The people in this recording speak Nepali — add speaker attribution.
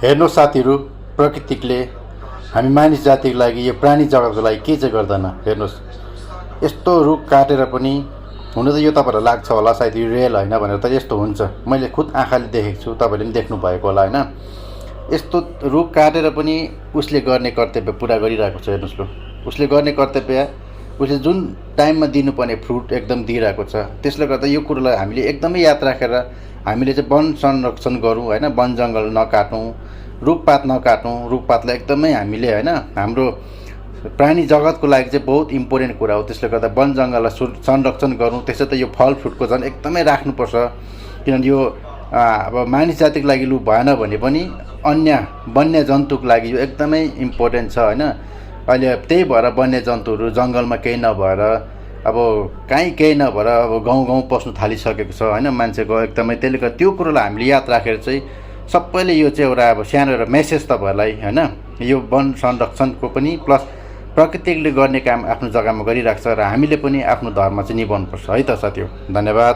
Speaker 1: हेर्नुहोस् साथीहरू, प्रकृतिले हामी मानिस जातिको लागि, यो प्राणी जगतको लागि के चाहिँ गर्दैन। हेर्नुहोस्, यस्तो रुख काटेर पनि, हुन त यो तपाईँहरूलाई लाग्छ होला सायद यो रियल होइन भनेर, त यस्तो हुन्छ। मैले खुद आँखाले देखेको छु, तपाईँले पनि देख्नुभएको होला होइन। यस्तो रुख काटेर पनि उसले गर्ने कर्तव्य पुरा गरिरहेको छ। हेर्नुहोस् ल, उसले गर्ने कर्तव्य, उसले जुन टाइममा दिनुपर्ने फ्रुट एकदम दिइरहेको छ। त्यसले गर्दा यो कुरोलाई हामीले एकदमै याद राखेर हामीले चाहिँ वन संरक्षण गरौँ होइन। वन जङ्गल नकाटौँ, रुखपात नकाटौँ। रुखपातलाई एकदमै हामीले होइन हाम्रो प्राणी जगतको लागि चाहिँ बहुत इम्पोर्टेन्ट कुरा हो। त्यसले गर्दा वन जङ्गललाई संरक्षण गरौँ। त्यसै त यो फल फ्रुटको झन् एकदमै राख्नुपर्छ, किनभने यो अब मानिस जातिको लागि लु भएन भने पनि अन्य वन्य जन्तुको लागि यो एकदमै इम्पोर्टेन्ट छ होइन। अहिले त्यही भएर वन्य जन्तुहरू जङ्गलमा केही नभएर, अब कहीँ केही नभएर अब गाउँ गाउँ पस्नु थालिसकेको छ होइन मान्छेको एकदमै। त्यसले गर्दा त्यो कुरोलाई हामीले याद राखेर चाहिँ सबैले यो चाहिँ एउटा अब सानो एउटा मेसेज तपाईँहरूलाई होइन, यो वन संरक्षणको पनि प्लस प्रकृतिले गर्ने काम आफ्नो जग्गामा गरिरहेको छ र हामीले पनि आफ्नो धर्म चाहिँ निभाउनुपर्छ है त साथीहरू। धन्यवाद।